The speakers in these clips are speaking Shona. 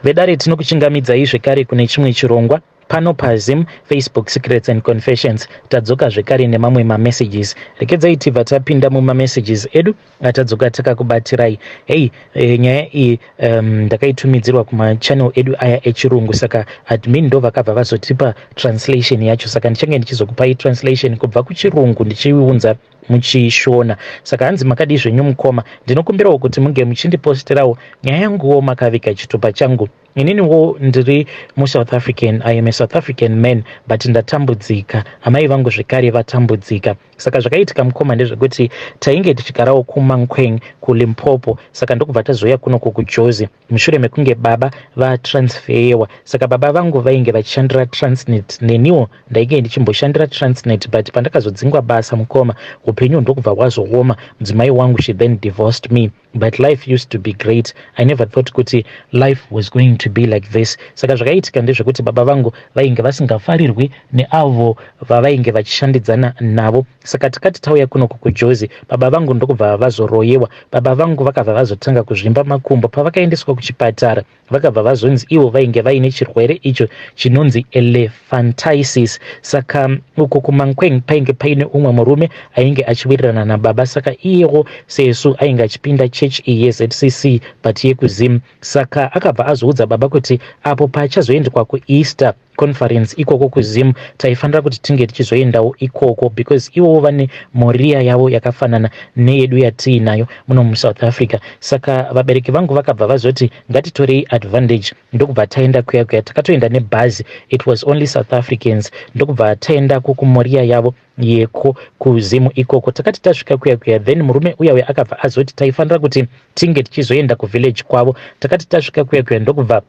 Vedare, tinokuchingamidzai zvekare kune chimwe chirongwa pano paZim Facebook Secrets and Confessions. Tadzoka zvekare nemamwe mamessages. Rekedzai tibva tapinda mumamessages edu atadzoka takakubatirai. Hei, nyaya iyi ndakaitumidzirwa kumachannel edu aya echirungu, saka admin ndo vakabva vazotipa translation yacho. Saka ndichange ndichizokupai translation kubva kuchirungu ndichiunza muchishona. Saka hanzi, "Makadii zvenyu mukoma? Ndinokumbirawo kuti munge muchindiposterawo nyaya yanguwo makaviga chitupa changu. Ininiwo ndiri muSouth African. I am a South African man, but ndatambudzika, amai vangu zvekare vatambudzika. Saka zvakaitika mukoma ndezvekuti tainge tichigarawo kuMankweng kuLimpopo, saka ndokubva tazouya kunoko kuJozi mushure mekunge baba vatransferwa. Saka baba vangu vainge vachishandira Transnet, neniwo ndainge ndichimboshandira Transnet, but pandakazodzingwa basa mukoma, upenyu ndokubva hwazooma. Mudzimai wangu, she then divorced me, but life used to be great. I never thought kuti life was going to be like this. Saka zvakaitika ndezvekuti baba vangu vainge vasingafarirwi neavo vavainge vachishandidzana navo. Saka takati tauya kunoko kuJozi, baba vangu ndokubva vazoroyewa. Baba vangu vakabva vazotanga kuzvimba makumbo. Pavakaendeswa kuchipatara, vakabva vazonzi ivo vainge vaine chirwere icho chinonzi elephantiasis. Saka uko kuMankweng painge paine umwe murume ainge achiwirirana nababa. Saka iyewo sesu ainge achipinda chechi iyi yeZCC, but yekuZim. Saka akabva azoudza baba kuti apo pachazoendwa kuEaster conference ikoko kuZim, taifanira kuti tinge tichizoendawo ikoko, because ivowo vane moriya yavo yakafanana neyedu yatiinayo muno muSouth Africa. Saka vabereki vangu vakabva vazoti ngatitorei advantage, ndokubva taenda kuya kuya. Takatoenda nebhazi, it was only South Africans, ndokubva taendako kumoriya yavo yeko kuZimu ikoko. Takati tasvika kuya kuya, then murume uya uya akabva azoti taifanira kuti tinge tichizoenda kuvillage kwavo. Takati tasvika kuya kuya, ndokubva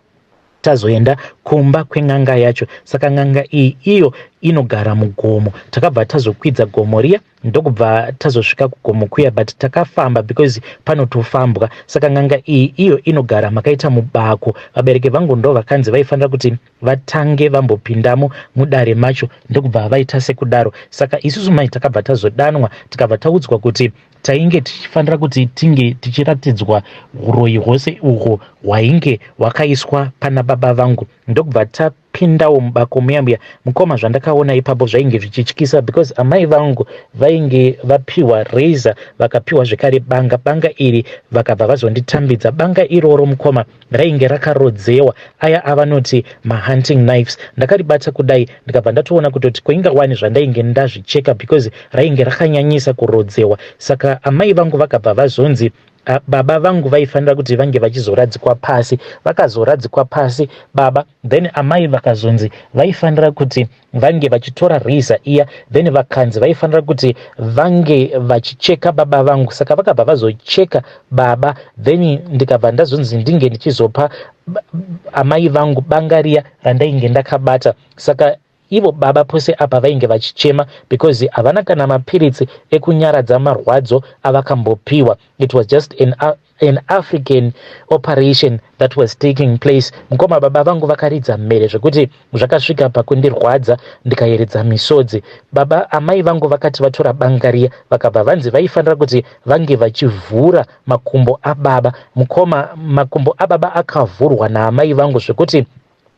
tazoenda kumba kwen'anga yacho. Saka n'anga iyi iyo inogara mugomo. Takabva tazokwidza gomo riya, ndokubva tazosvika kugomo kuya, but takafamba because panotofambwa. Saka n'anga iyi iyo inogara makaita mubako. Vabereki vangu ndo vakanzi vaifanira kuti vatange vambopindamo mudare macho, ndokubva vaita sekudaro. Saka isusu mai takabva tazodanwa, tikabva taudzwa kuti tainge tichifanira kuti tinge tichiratidzwa uroyi hwose uhwo hwainge hwakaiswa pana baba vangu, ndokubva tapindawo mubako muya muya. Mukoma, zvandakaona ipapo zvainge zvichityisa, because amai vangu vainge vapiwa razor, vakapiwa zvekare banga. Banga iri vakabva vazonditambidza. Banga iroro mukoma rainge rakarodzewa, aya avanoti mahunting knives. Ndakaribata kudai, ndikabva ndatoona kutoti kwainga wani zvandainge ndazvicheka, because rainge rakanyanyisa kurodzewa. Saka amai vangu vakabva vazonzi baba vangu vaifanira kuti vange vachizoradzikwa pasi. Vakazoradzikwa pasi baba, then amai vakazonzi vaifanira kuti vange vachitora razor iya, then vakanzi vaifanira kuti vange vachicheka baba vangu. Saka vakabva vazocheka baba, then ndikabva ndazonzi ndinge ndichizopa amai vangu banga riya randainge ndakabata. Saka ivo baba pose apa vainge vachichema, because havana kana mapiritsi ekunyaradza marwadzo avakambopiwa. It was just an African operation that was taking place. Mukoma, baba vangu vakaridza mhere zvekuti zvakasvika pakundirwadza, ndikayeredza misodzi. Baba, amai vangu vakati vatora banga riya, vakabva vanzi vaifanira kuti vange vachivhura makumbo ababa. Mukoma, makumbo ababa akavhurwa naamai vangu zvekuti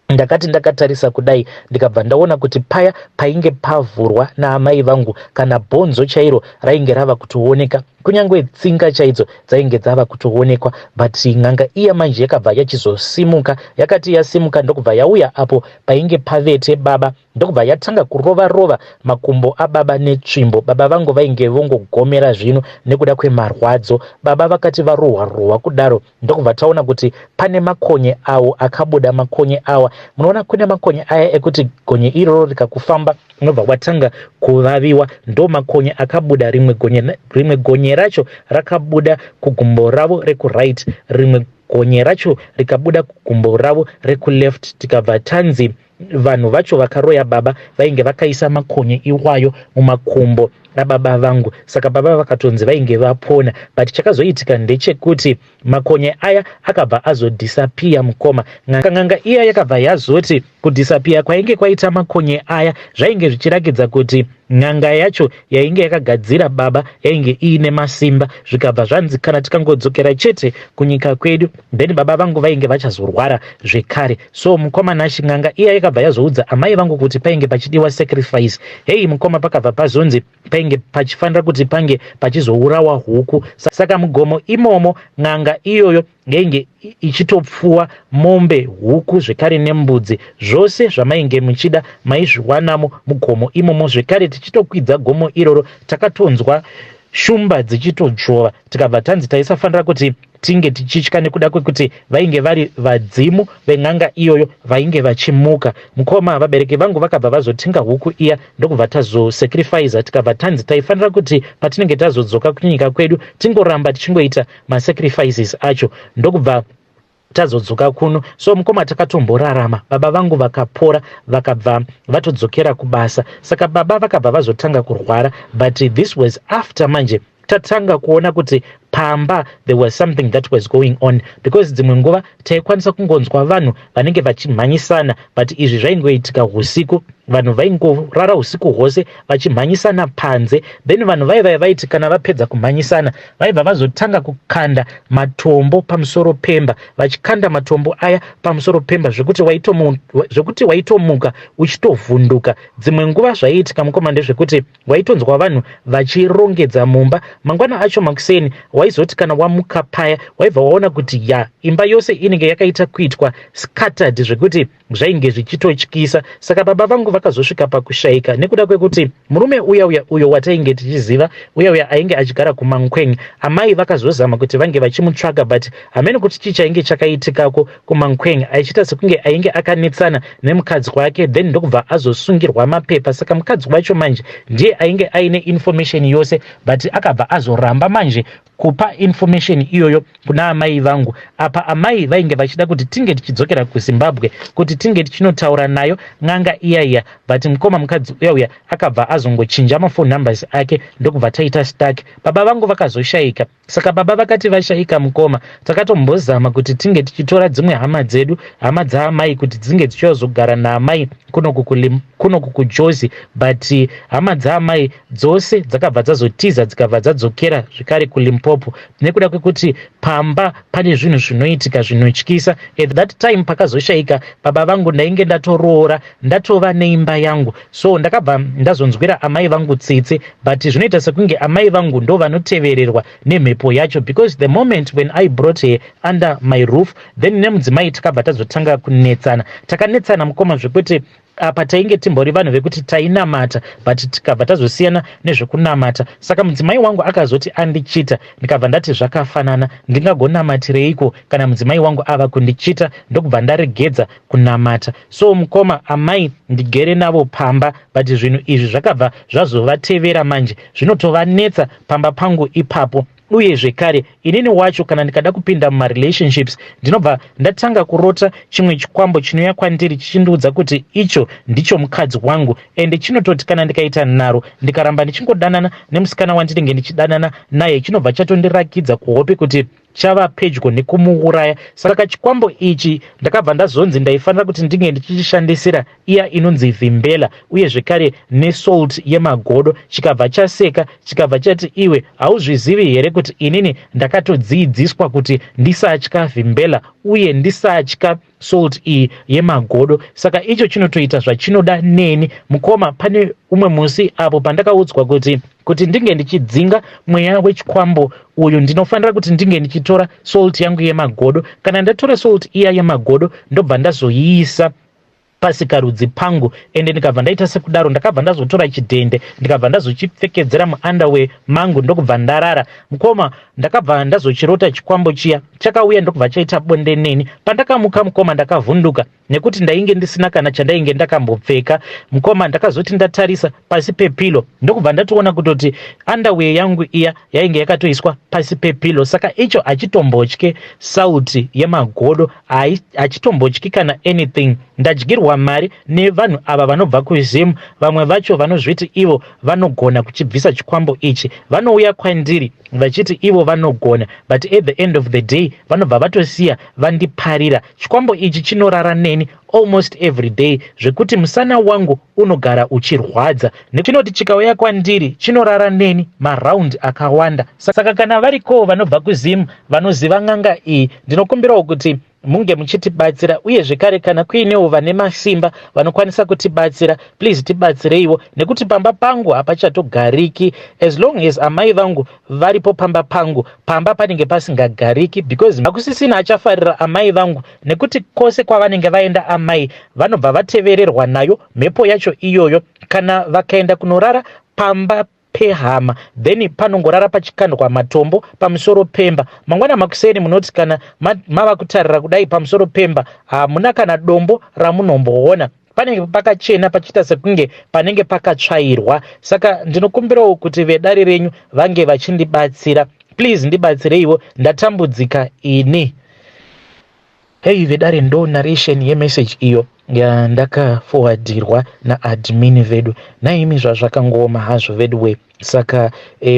ndakati ndakatarisa kudai, ndikabva ndaona kuti paya painge pavhurwa naamai vangu, kana bhonzo chairo rainge rava kutooneka, kunyange tsinga chaidzo dzainge dzava kutoonekwa. But n'anga iya manje yakabva yachizosimuka. Yakati yasimuka, ndokubva yauya apo painge pavete baba, ndokubva yatanga kurova rova makumbo ababa netsvimbo. Baba vangu vainge vongogomera zvino nekuda kwemarwadzo. Baba vakati varohwa rohwa kudaro, ndokubva taona kuti pane makonye awo akabuda. Makonye awa, munoona kune makonye aya ekuti gonye iroro rikakufamba unobva watanga kuvaviwa. Ndo makonye akabuda. Rimwe gonye racho rakabuda kugumbo ravo rekuright, rimwe gonye racho rikabuda kugumbo ravo rekuleft. Tikabva tanzi Vanhu vacho vakaroya baba vainge vakaisa makonye iwayo mumakumbo ababa vangu, saka baba vakatonzi vainge vapona. But chakazoitika ndechekuti makonye aya akabva azodisappear, mukoma. N'anga iya yakabva yazoti kudisappear kwainge kwaita makonye aya zvainge zvichirakidza kuti n'anga yacho yainge yakagadzira baba yainge iine masimba. Zvikabva zvanzi kana tikangodzokera chete kunyika kwedu, then baba vangu vainge vachazorwara zvekare. So mukoma Nashi, n'anga iya yakabva yazoudza amai vangu kuti painge pachidiwa sacrifice. Hei mukoma, pakabva pazonzi painge pachifanira kuti pange pachizourawa huku. Saka mugomo imomo n'anga iyoyo yainge ichitopfuwa mombe, huku zvekare nembudzi. Zvose zvamainge muchida maizviwanamo mugomo imomo. Zvekare tichitokwidza gomo iroro, takatonzwa shumba dzichitodzvova. Tikabva tanzi taisafanira kuti tinge tichitya nekuda kwekuti vainge vari vadzimu ven'anga iyoyo vainge vachimuka. Mukoma, vabereki vangu vakabva vazotenga huku iya, ndokubva tazosacrifica. Tikabva tanzi taifanira kuti patinenge tazodzoka kunyika kwedu tingoramba tichingoita masacrifices acho, ndokubva tazodzoka kuno. So mukoma, takatomborarama, baba vangu vakapora, vakabva vatodzokera kubasa. Saka baba vakabva vazotanga kurwara, but this was after manje tatanga kuona kuti pamba there was something that was going on, because dzimwe nguva taikwanisa kungonzwa vanhu vanenge vachimhanyisana, but izvi zvaingoitika usiku. Vanhu vaingorara usiku hwose vachimhanyisana panze. Then vanhu vaivai vaiti kana vapedza kumhanyisana, vaibva vazotanga kukanda matombo pamusoro pemba, vachikanda matombo aya pamusoro pemba zvekuti waitomuka uchitovhunduka. Dzimwe nguva zvaiitika, mukoma, ndezvekuti waitonzwa vanhu vachirongedza mumba. Mangwana acho makuseni, waizoti kana wamuka paya, waibva waona kuti ya, imba yose inenge yakaita kuitwa scattered zvekuti zvainge zvichitotyisa. Saka baba vangu vakazosvika pakushayika nekuda kwekuti murume uya uya uyo watainge tichiziva, uya uya ainge achigara kuMankweng, amai vakazozama kuti vange vachimutsvaga, but hamene kuti chii chainge chakaitikako kuMankweng. Achiita sekunge ainge akanetsana nemukadzi wake, then ndokubva azosungirwa mapepa. Saka mukadzi wacho manje ndiye ainge aine information yose, but akabva azoramba manje kupa information iyoyo kuna amai vangu. Apa amai vainge vachida kuti tinge tichidzokera kuZimbabwe kuti tinge tichinotaura nayo n'anga iya iya, but mukoma, mukadzi uya uya akabva azongochinja maphone numbers ake, ndokubva taita stuck. Baba vangu vakazoshayika. Saka baba vakati vashayika, mukoma, takatombozama kuti tinge tichitora dzimwe hama dzedu, hama dzaamai, kuti dzinge dzichizogara naamai kunoku kuJozi, but hama dzaamai dzose dzakabva dzazotiza, dzikabva dzadzokera zvekare kuLimpopo nekuda kwekuti pamba pane zvinhu zvinoitika zvinotyisa. At that time pakazoshayika baba vangu, ndainge ndatoroora, ndatova neimba yangu, so ndakabva ndazonzwira amai vangu tsitsi. But zvinoita sekunge amai vangu ndo vanotevererwa nemhepo yacho, because the moment when I brought her under my roof, then nemudzimai takabva tazotanga kunetsana. Takanetsana, mukoma, zvekuti apa tainge timbori vanhu vekuti tainamata, but tikabva tazosiyana nezvekunamata. Saka mudzimai wangu akazoti andichita, ndikabva ndati zvakafanana, ndingagonamatireiko kana mudzimai wangu ava kundichita? Ndokubva ndaregedza kunamata. So mukoma, amai ndigere navo pamba, but zvinhu izvi zvakabva zvazovatevera manje, zvinotovanetsa pamba pangu ipapo. Uye zvekare inini wacho kana ndikada kupinda mumarelationships, ndinobva ndatanga kurota chimwe chikwambo chinouya kwandiri chichindiudza kuti icho ndicho mukadzi wangu. Ende chinototi kana ndikaita nharo, ndikaramba ndichingodanana nemusikana wandinenge ndichidanana naye, chinobva chatondirakidza kuhope kuti chava pedyo nekumuuraya. Saka chikwambo ichi ndakabva ndazonzi ndaifanira kuti ndinge ndichichishandisira iya inonzi vimbela, uye zvekare nesalt yemagodo. Chikabva chaseka, chikabva chati, "Iwe hauzvizivi here kuti inini ndakatodzidziswa kuti ndisatya vimbela uye ndisatya salt iyi yemagodo?" Saka icho chinotoita zvachinoda neni. Mukoma, pane umwe musi apo pandakaudzwa kuti ndinge ndichidzinga mweya wechikwambo uyu, ndinofanira kuti ndinge ndichitora salt yangu yemagodo. Kana ndatora salt iya yemagodo, ndobva ndazoiisa pasikarudzi pangu. Ende ndikabva ndaita sekudaro. Ndakabva ndazotora chidhende, ndikabva ndazochipfekedzera muunderwear mangu, ndokubva ndarara. Mukoma, ndakabva ndazochirota chikwambo chiya chakauya, ndokubva chaita bonde neni. Pandakamuka, mukoma, ndakavhunduka nekuti ndainge ndisina kana chandainge ndakambopfeka. Mukoma, ndakazoti ndatarisa pasi pepillow, ndokubva ndatoona kutoti underwear yangu iya yainge yakatoiswa pasi pepillow. Saka icho hachitombotye sauti yemagodo, hachitombotyi kana anything. Ndadyirwa. Ndakabirwa mari nevanhu ava vanobva kuZim. Vamwe vacho vanozviti ivo vanogona kuchibvisa chikwambo ichi. Vanouya kwandiri vachiti ivo vanogona, but at the end of the day vanobva vatosiya vandiparira. Chikwambo ichi chinorara neni almost every day, zvekuti musana wangu unogara uchirwadza. Chinoti chikauya kwandiri, chinorara neni maraundi akawanda. Saka kana varikowo vanobva kuZim vanoziva n'anga iyi, ndinokumbirawo kuti munge muchitibatsira. Uye zvekare, kana kuinewo vane masimba vanokwanisa kutibatsira, please tibatsireiwo, nekuti pamba pangu hapachatogariki. As long as amai vangu varipo pamba pangu, pamba panenge pasingagariki, because hakusisina achafarira amai vangu, nekuti kwose kwavanenge vaenda amai, vanobva vatevererwa nayo mhepo yacho iyoyo. Kana vakaenda kunorara pamba pehama, then panongorara pachikandwa matombo pamusoro pemba. Mangwana makuseni munoti kana mava kutarira kudai pamusoro pemba, hamuna kana dombo ramunomboona. Panenge pakachena, pachiita sekunge panenge pakatsvairwa. Saka ndinokumbirawo kuti vedare renyu vange vachindibatsira. Please ndibatsireiwo, ndatambudzika ini. Hei vedare, ndo narration yemessage iyo yandakaforwardhirwa naadmin vedu. Naimi, zvazvakangooma hazvo vedu. Saka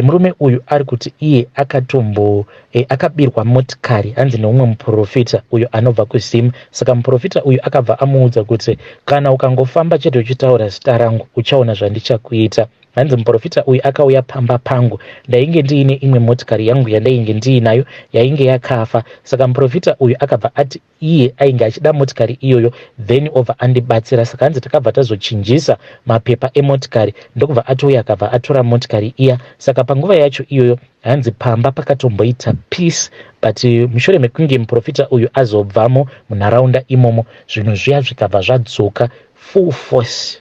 murume uyu ari kuti iye akatombo akabirwa motikari, hanzi neumwe muprofita uyo anobva kuZim. Saka muprofita uyu akabva amuudza kuti kana ukangofamba chete uchitaura zita rangu, uchaona zvandichakuita. Hanzi muprofita uyu akauya pamba pangu, ndainge ndiine imwe motikari yangu yandainge ndiinayo yainge yakafa. Saka muprofita uyu akabva ati iye ainge achida motikari iyoyo, then obva andibatsira. Saka hanzi takabva tazochinjisa mapepa emotikari, ndokubva atouya, akabva atora motikari iya. Saka panguva yacho iyoyo, hanzi pamba pakatomboita peace, but mushure mekunge muprofita uyu azobvamo munharaunda imomo, zvinhu zviya zvikabva zvadzoka full force.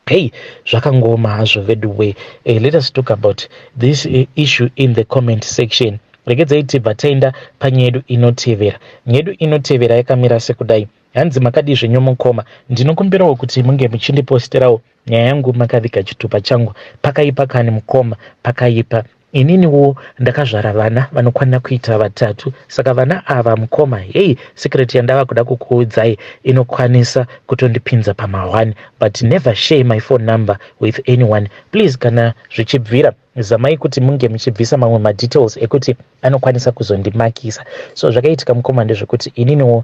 Hei, zvakangoma hazvo vedu. Let us talk about this issue in the comment section. Regedzai tibva taenda panyaya yedu inotevera. Nyaya yedu inotevera yakamira sekudai. Hanzi, "Makadii zvenyu mukoma? Ndinokumbirawo kuti munge muchindiposterawo nyaya yangu makaviga chitupa changu. Pakaipa kani mukoma, pakaipa. Ininiwo ndakazvara vana vanokwana kuita vatatu. Saka vana ava mukoma, hei, secret yandava kuda kukuudzai inokwanisa kutondipinza pama1, but never share my phone number with anyone, please. Kana zvichibvira, zamai kuti munge muchibvisa mamwe madetails ekuti anokwanisa kuzondimakisa. So zvakaitika mukoma ndezvekuti ininiwo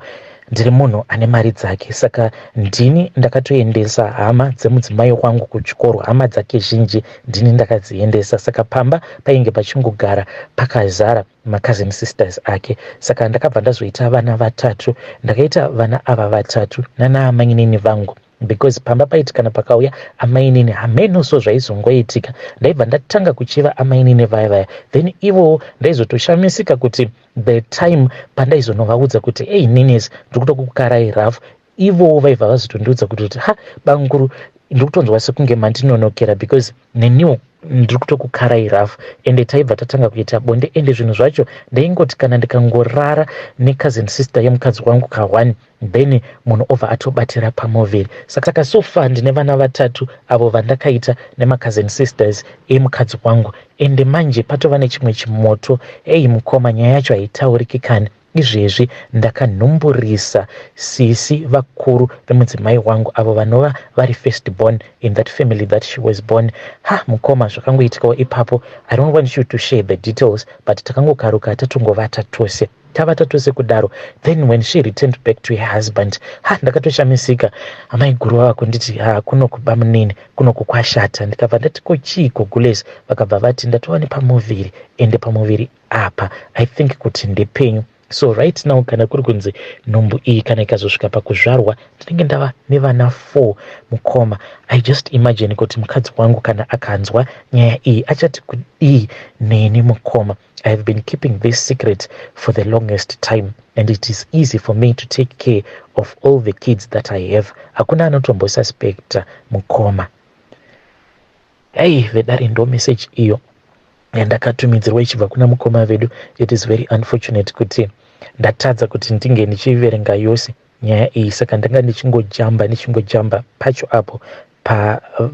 ndiri munhu ane mari dzake. Saka ndini ndakatoendesa hama dzemudzimai wangu kuchikoro. Hama dzake zhinji ndini ndakadziendesa. Saka pamba painge pachingogara pakazara macousin sisters ake. Saka ndakabva ndazoita vana vatatu. Ndakaita vana ava vatatu nanaamainini vangu, because pamba paiti kana pakauya amainini, hameno so zvaizongoitika, ndaibva ndatanga kuchiva amainini vaya vaya. Then ivowo ndaizotoshamisika kuti the time pandaizonovaudza kuti, 'Ei ninis, ndiri kutokukarai rafu,' ivowo vaibva vazotondiudza kuti, 'Ha, banguru, ndiri kutonzwa sekunge mandinonokera, because neniwo ndiri kutokukarai rafu.' Ende taibva tatanga kuita bonde. Ende zvinhu zvacho, ndaingoti kana ndikangorara necousin sister yemukadzi wangu ka1, then munhu obva atobatira pamuviri. Saka so far ndine vana vatatu avo vandakaita nemacousin sisters emukadzi wangu. Ende manje patova nechimwe chimoto. Ei mukoma, nyaya yacho haitauriki kani. Izvezvi ndakanhumburisa sisi vakuru vemudzimai wangu, avo vanova vari first born in that family that she was born. Ha mukoma, zvakangoitikawo ipapo, I don't want you to share the details, but takangokaruka, tatongovata tose. Tavata tose kudaro, then when she returned back to her husband, ha, ndakatoshamisika. Amai guru vava kunditi, 'Ha, kuno kuba munini, kuno kukwashata.' Ndikabva ndati, 'Ko chiiko gules?' Vakabva vati, 'Ndatova nepamuviri, ende pamuviri apa I think kuti ndepenyu. So right now, kana kuri kunzi nhumbu iyi kana ikazosvika pakuzvarwa, ndinenge ndava nevana 4. Mukoma, I just imagine kuti mukadzi wangu kana akanzwa nyaya iyi, achati kudii neni? Mukoma, I have been keeping this secret for the longest time, and it is easy for me to take care of all the kids that I have. Hakuna anotombosuspecta mukoma.' Hei vedare, ndo message iyo yandakatumidzirwa ichibva kuna mukoma vedu. It is very unfortunate kuti ndatadza kuti ndinge ndichiverenga yose nyaya iyi. Saka ndanga ndichingojamba, ndichingojamba pacho apo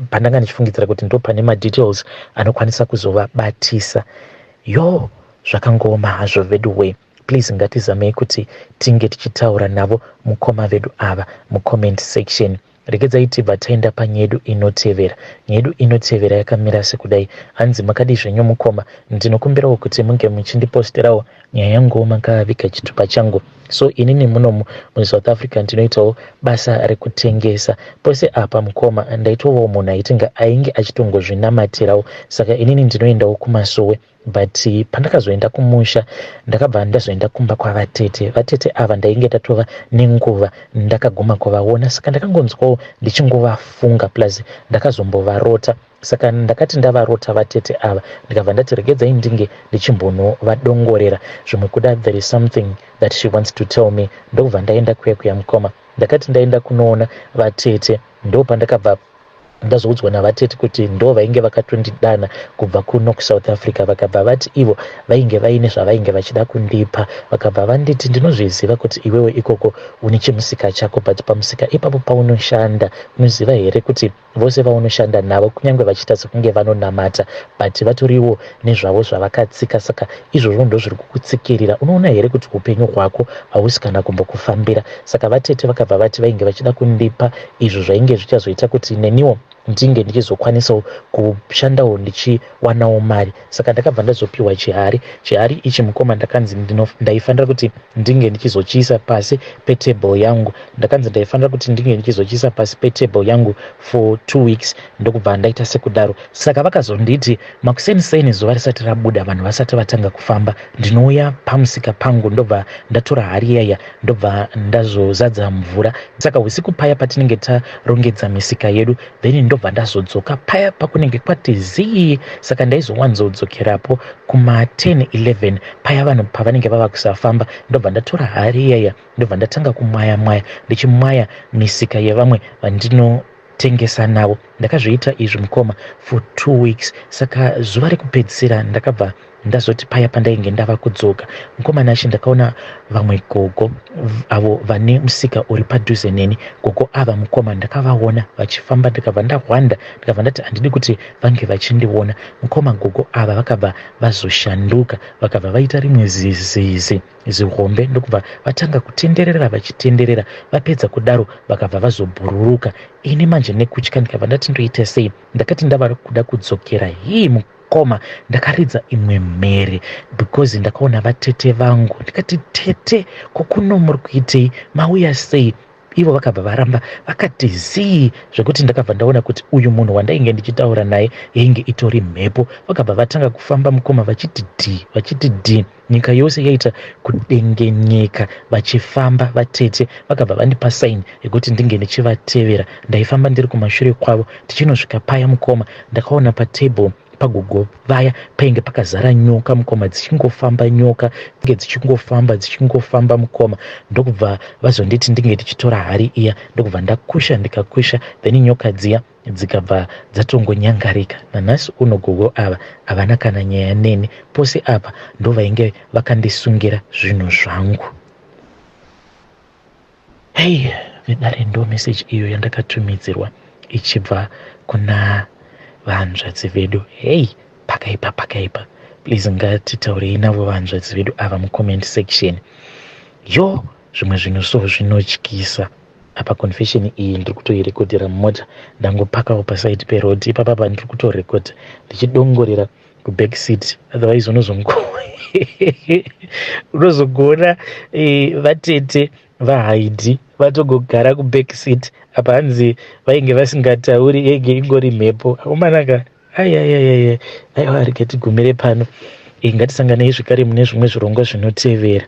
pandanga ndichifungidzira kuti ndo pane madetails anokwanisa kuzovabatisa. Yo, zvakangooma hazvo vedu. Please ngatizamei kuti tinge tichitaura navo mukoma vedu ava mucomment section. Regedzai tibva taenda panyedu inotevera. Nyedu inotevera yakamira sekudai. Hanzi makadii zvenyu mukoma, ndinokumbirawo kuti munge muchindiposterawo nyaya yanguwo makaviga chitupa changu. So inini munomu muSouth Africa ndinoitawo basa rekutengesa. Pose apa mukoma ndaitovawo munhu aitinga ainge achitongozvinamatirawo saka inini ndinoendawo kumasowe but pandakazoenda kumusha ndakabva ndazoenda kumba kwavatete. Vatete ava ndainge ndatova nenguva ndakaguma kuvaona saka ndakangonzwawo ndichingovafunga plus ndakazombovarota. Saka ndakati ndavarota vatete ava ndikabva ndati regedzai ndinge ndichimbonovadongorera zvimwe kuda there is something that she wants to tell me. Ndokubva ndaenda kuya kuya mukoma. Ndakati ndaenda kunoona vatete ndopandakabva ndazoudzwa navatete kuti ndo vainge vakatondidana kubva kuno kuSouth Africa. Vakabva vati ivo vainge vaine zvavainge vachida kundipa. Vakabva vanditi ndinozviziva kuti iwewe ikoko une chimusika chako but pamusika ipapo paunoshanda unoziva here kuti vose vaunoshanda navo kunyange vachiita sekunge vanonamata but vatoriwo nezvavo zvavakatsika saka izvozvo ndozviri kukutsikirira. Unoona here kuti upenyu hwako hausi kana kumbokufambira. Saka vatete vakabva vati vainge vachida kundipa izvo zvainge zvichazoita kuti neniwo ndinge ndichizokwanisawo kushandawo ndichiwanawo mari. Saka ndakabva ndazopiwa chihari. Chihari ichi mukoma ndakanzi ndaifanira kuti ndinge ndichizochiisa pasi petable yangu. Ndakanzi ndaifanira kuti ndinge ndichizochiisa pasi petable yangu for 2 weeks ndokubva ndaita sekudaro. Saka vakazonditi makuseni-seni zuva risati rabuda vanhu vasati vatanga kufamba ndinouya pamusika pangu ndobva ndatora hari iyaya ndobva ndazozadza mvura. Saka usiku paya patinenge tarongedza misika yedu then ndobva ndazodzoka paya pakunenge kwati zii. Saka ndaizowanzodzokerapo kuma 10 11 paya vanhu pavanenge vava kusafamba ndobva ndatora hari iyaya ndobva ndatanga kumwaya mwaya ndichimwaya misika yevamwe vandinotengesa navo. Ndakazviita izvi mukoma for 2 weeks. Saka zuva rekupedzisira ndakabva ndazoti paya pandainge ndava kudzoka mukoma Nashe ndakaona vamwe gogo avo vane musika uri padhuze neni. Gogo ava mukoma ndakavaona vachifamba ndikabva ndahwanda ndikabva ndati handidi kuti vange vachindiona. Mukoma gogo ava vakabva vazoshanduka vakabva vaita rimwe zizizi zihombe ndokubva vatanga kutenderera vachitenderera. Vapedza kudaro vakabva vazobhururuka. Ini manje nekutya ndikabva ndati ndoita sei. Ndakati ndava kuda kudzokera hii mukoma ndakaridza imwe mhere because ndakaona vatete vangu. Ndikati tete ko kuno muri kuitei mauya sei? Ivo vakabva varamba vakati zii zvekuti ndakabva ndaona kuti uyu munhu wandainge ndichitaura naye yainge itori mhepo. Vakabva vatanga kufamba mukoma vachiti dhi vachiti dhi. Nyika yose yaita kudengenyeka vachifamba vatete vakabva vandipa sign yekuti ndinge ndichivatevera. Ndaifamba ndiri kumashure kwavo tichinosvika paya mukoma ndakaona patable pagogo vaya painge pakazara nyoka mukoma dzichingofamba nyoka dzinge dzichingofamba dzichingofamba mukoma. Ndokubva vazonditi ndinge ndichitora hari iya ndokubva ndakusha ndikakusha then nyoka dziya dzikabva dzatongonyangarika. Nanhasi uno gogo ava havana kana nyaya neni. Pose apa ndovainge vakandisungira zvinhu zvangu. Hei vedare ndo message iyo yandakatumidzirwa ichibva kuna vanzvadzi vedu. Hei pakaipa pakaipa. Please ngatitaurei navo vanzvadzi vedu ava mucomment section. Yo zvimwe zvinhu so zvinotyisa. Apa confession iyi ndiri kutoirekodhera mumota ndangopakawo paside peroad ipapapa ndiri kutorekodha ndichidongorera kuback seat otherwise unozongoona vatete vaHaidi vatogogara kuback seat apa hanzi vainge vasingatauri yenge ingori mhepo. Akomanaka aiaiaiai aiwa rega tigumire pano. Ngatisanganei zvekare mune zvimwe zvirongwa zvinotevera.